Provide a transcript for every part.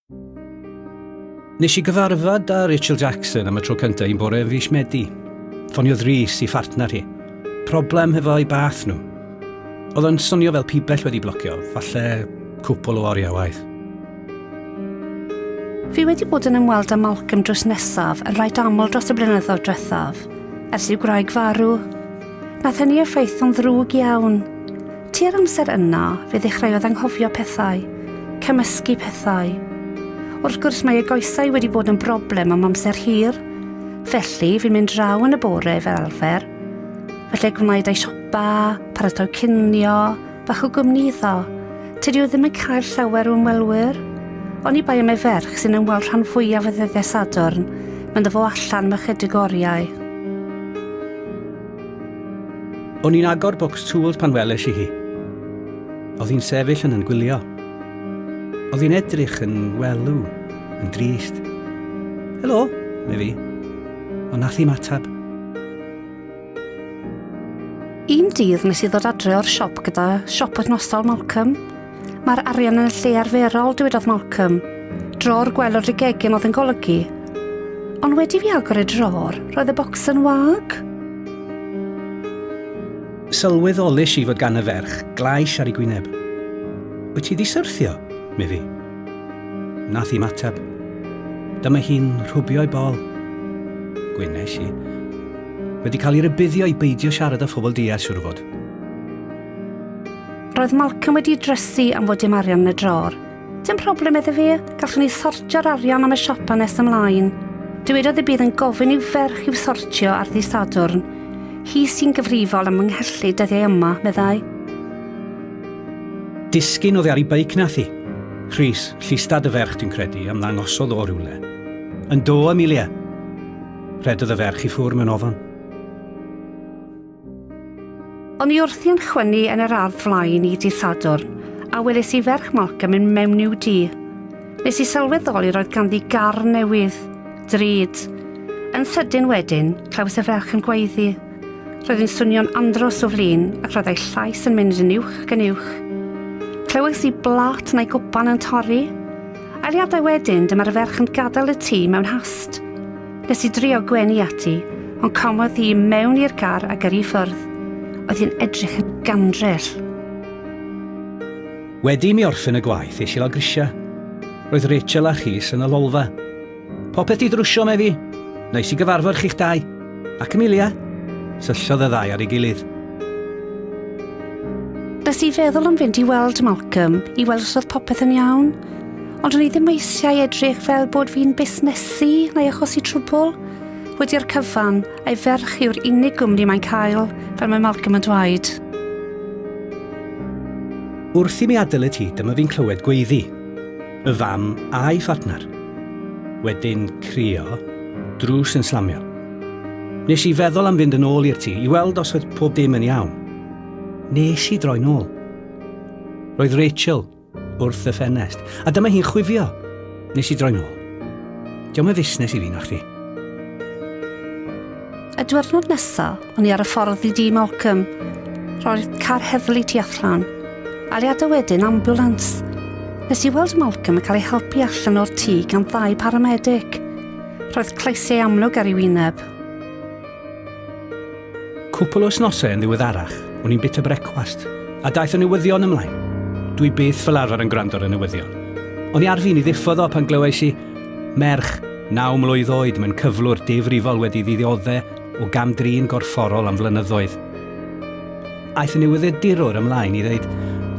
Nes i gyfarfod â Rachel Jackson am y tro cyntaf un bore yn fis Medi. Ffoniodd Rhys i phartner hi. Problem hefo ei bath nhw. Oedd o'n swnio fel pibell wedi blocio, falle cwpl o oriau waith. Fi wedi bod yn ymweld â Malcolm drws nesaf yn reit aml dros y blynyddoedd diwethaf, ers i'w gwraig farw. Nath hynny effeithio'n ddrwg iawn. Tua'r amser yna, fe ddechreuodd anghofio pethau, cymysgu pethau. Wrth gwrs, mae ei goesau wedi bod yn broblem am amser hir. Felly, fi'n mynd draw yn y bore fel arfer. Felly gwnaed ei siopa, paratoi cinio, bach o gwmni iddo. Tydi o ddim yn cael llawer o ymwelwyr. Oni bai am ei ferch sy'n ymweld rhan fwyaf o ddyddiau Sadwrn, mynd â fo allan am ychydig oriau. O'n i'n agor bocs tools pan weles i hi. Oedd hi'n sefyll yn yn gwylio. Oedd hi'n edrych yn welw, yn drist. Helo, me fi. Ond nath hi'm atab. Un dydd nes i ddod adre o'r siop gyda siop wythnosol Malcolm. Mae'r arian yn y lle arferol, dywedodd Malcolm. Dror gwelod y gegin oedd yn golygu. Ond wedi fi agor y dror, roedd y bocs yn wag. Sylweddolish i fod gan y ferch glais ar ei gwyneb. Wyt ti 'di syrthio? me fi. Nath hi'm ateb. Dyma hi'n rhwbio'i bol. Gwynes i. Wedi cael ei rybuddio i beidio siarad â phobl diarth, siŵr o fod. Roedd Malcolm wedi drysu am fod dim arian yn y dror. Dim problem iddo fi, gallwn ni sortio'r arian am y siopa nes ymlaen. Dywedodd y bydd yn gofyn i'w ferch i'w sortio ar ddydd Sadwrn. Hi sy'n gyfrifol am fy nghyllid dyddiau yma, meddai. Disgyn oddi ar ei beic nath hi. Rhys, llystad y ferch dwi'n credu, am ddangosodd o rywle. Yn do, Amelia. Rhedodd y ferch i ffwr mewn ofn. O'n i wrthi'n chwynnu yn yr ardd flaen i dydd Sadwrn, a weles i ferch Malcolm yn mewn i'w dŷ. Nes i sylweddoli roedd ganddi gar newydd, drud. Yn sydyn wedyn, clywes y ferch yn gweiddi. Roedd hi'n swnio'n andros o flin ac roedd ei llais yn mynd yn uwch ac yn uwch. Clywes i blât na'i gwpan yn torri. Eiliadau wedyn, dyma'r ferch yn gadael y tŷ mewn hast. Nes i drio gwenu ati, ond camodd hi mewn i'r gar a gyrru i ffwrdd. Oedd hi'n edrych yn gandryll. Wedi i mi orffen y gwaith, es i lawr grisiau. Roedd Rachel a Rhys yn y lolfa. Popeth 'di drwsio, medd hi. Neis i gyfarfod chi'ch dau. Ac Amelia? Syllodd y ddau ar ei gilydd. Nes i feddwl am fynd i weld Malcolm, i weld os oedd popeth yn iawn. Ond o'n i ddim eisiau edrych fel bod fi'n busnesu neu achosi trwbl. Wedi'r cyfan, ei ferch yw'r unig gwmni mae'n cael, fel mae Malcolm yn dweud. Wrth i mi adael y tŷ, dyma fi'n clywed gweiddi. Y fam a'i phartner. Wedyn crio, drws yn slamio. Nes i feddwl am fynd yn ôl i'r tŷ i weld os oedd pob dim yn iawn. Nes i droi nôl. Roedd Rachel wrth y ffenest, a dyma hi'n chwifio. Nes i droi nôl. Diolch yn fusnes i fi na chdi. Y diwrnod nesa, o'n i ar y ffordd i dŷ Malcolm. Roedd car heddlu tu allan. Eiliadau wedyn, ambulance. Nes i weld Malcolm yn cael ei helpu allan o'r tŷ gan ddau paramedic. Roedd cleisiau amlwg ar ei wyneb. Cwpl o wythnosau yn ddiweddarach, o'n i'n bita brecwast, a daeth y newyddion ymlaen. Dwi byth fel arfer yn gwrando ar y newyddion. O'n i ar fin i ddiffodd o pan glywais i merch naw mlwydd oed mewn cyflwr difrifol wedi iddi ddiodde o gam-drin gorfforol am flynyddoedd. Aeth y newyddiadurwr ymlaen i ddweud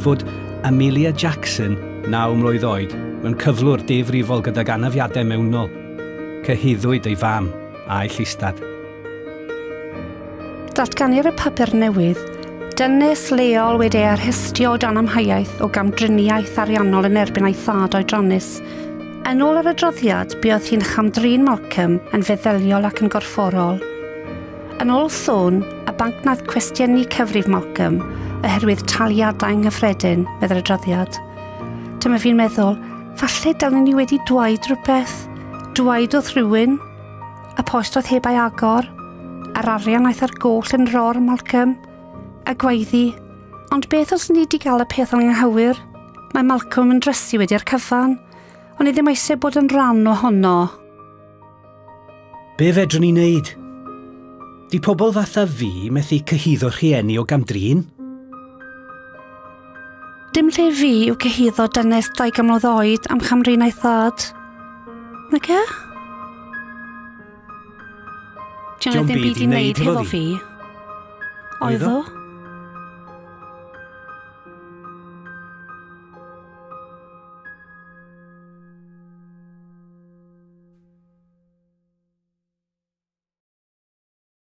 fod Amelia Jackson, naw mlwydd oed, mewn cyflwr difrifol gydag anafiadau mewnol. Cyhuddwyd ei fam a'i llystad. Datganir y papur newydd, dynes leol wedi ei arhestio o dan amheuaeth o gamdriniaeth ariannol yn erbyn ei thad oedrannus. Yn ôl yr adroddiad, buodd hi'n chamdrin Malcolm yn feddyliol ac yn gorfforol. Yn ôl sôn, y banc wnaeth cwestiynu cyfrif Malcolm oherwydd taliadau anghyffredin, meddai'r adroddiad. Dyma fi'n meddwl, falle dylen ni wedi dweud rhywbeth, dweud wrth rhywun. Y post oedd heb ei agor, yr arian aeth ar goll yn ror Malcolm, a gwaeddi. Ond beth os ni di gael y peth anghywir? Mae Malcolm yn drysu wedi'r cyfan. O'n i ddim eisiau bod yn rhan ohono. Be fedrwn ni wneud? Di pobl fatha fi methu cyhuddo rhieni o gamdrin? Dim lle fi yw cyhuddo dynes 20 mlwydd oed am chamdrin ei thad. Nage? Dio'm ddim byd i wneud hefo fi. Oedd o?